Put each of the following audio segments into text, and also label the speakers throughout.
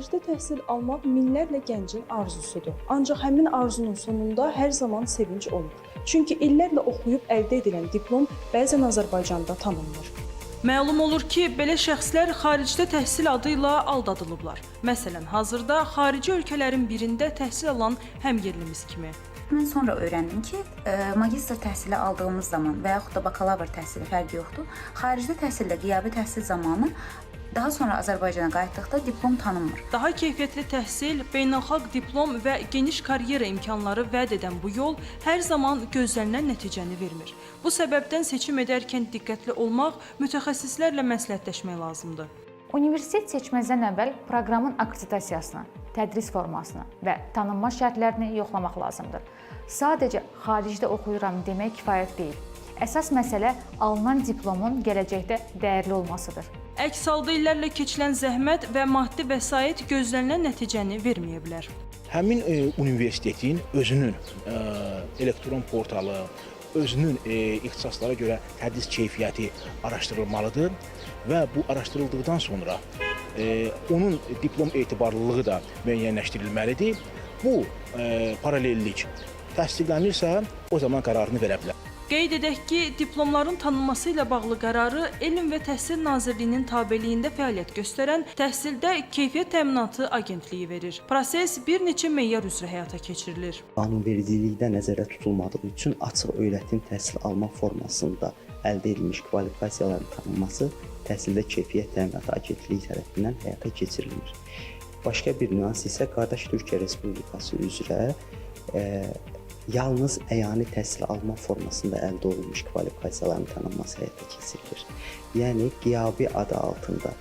Speaker 1: Xaricdə təhsil almaq minlərlə gəncin arzusudur. Ancaq həmin arzunun sonunda hər zaman sevinc olmur. Çünki illərlə oxuyub əldə edilən diplom bəzən Azərbaycanda tanınmır. Məlum olur ki, belə şəxslər xaricdə təhsil adı ilə aldatılıblar. Məsələn, hazırda xarici ölkələrin birində təhsil alan həmyerlimiz kimi.
Speaker 2: Mən sonra öyrəndim ki, magistr təhsili aldığımız zaman və yaxud da bakalavr təhsili, fərqi yoxdur. Xaricdə təhsildə qiyabi təhsil zamanı daha sonra Azərbaycana qayıtdıqda diplom tanınmır.
Speaker 1: Daha keyfiyyətli təhsil, beynəlxalq diplom və geniş karyera imkanları vəd edən bu yol hər zaman gözlənilən nəticəni vermir. Bu səbəbdən seçim edərkən diqqətli olmaq, mütəxəssislərlə məsləhətləşmək lazımdır.
Speaker 3: Universitet seçməzdən əvvəl proqramın akkreditasiyasını, tədris formasını və tanınma şərtlərini yoxlamaq lazımdır. Sadəcə xaricdə oxuyuram demək kifayət deyil. Əsas məsələ alınan diplomun gələcəkdə dəyərli olmasıdır.
Speaker 1: Əks halda illərlə keçilən zəhmət və maddi vəsait gözlənilən nəticəni verməyə bilər.
Speaker 4: Həmin universitetin özünün elektron portalı, özünün ixtisaslara görə tədris keyfiyyəti araşdırılmalıdır və bu araşdırıldıqdan sonra onun diplom etibarlılığı da müəyyənləşdirilməlidir. Bu paralellik təsdiqlənirsə, o zaman qərarını verə bilər.
Speaker 1: Qeyd edək ki, diplomların tanınması ilə bağlı qərarı Elm və Təhsil Nazirliyinin tabeliyində fəaliyyət göstərən Təhsildə Keyfiyyət Təminatı Agentliyi verir. Proses bir neçə meyar üzrə həyata keçirilir.
Speaker 5: Qanunvericilikdə nəzərdə tutulmadığı üçün açıq öyrətim təhsil alma formasında əldə edilmiş kvalifikasiyaların tanınması Təhsildə Keyfiyyət Təminatı Agentliyi tərəfindən həyata keçirilir. Başqa bir nüans isə qardaş Türkiyə Respublikası üzrə yalnız əyani təhsil alma formasında əldə olunmuş kvalifikasiyaların tanınması həyata keçirilir. Yəni qiyabi adı altında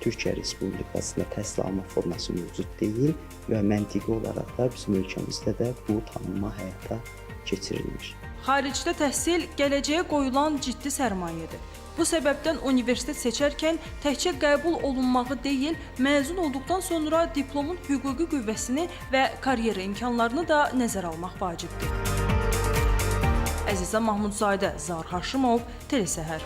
Speaker 5: Türkiyə Respublikasında təhsil alma forması mövcud deyil və məntiqi olaraq da bizim ölkəmizdə də bu tanınma həyata keçirilmir.
Speaker 1: Xaricdə təhsil gələcəyə qoyulan ciddi sərmayədir. Bu səbəbdən universitet seçərkən təkcə qəbul olunmağı deyil, məzun olduqdan sonra diplomun hüquqi qüvvəsini və karyera imkanlarını da nəzərə almaq vacibdir. Əzizə Mahmudzadə, Zaur Haşimov, Telesəhər.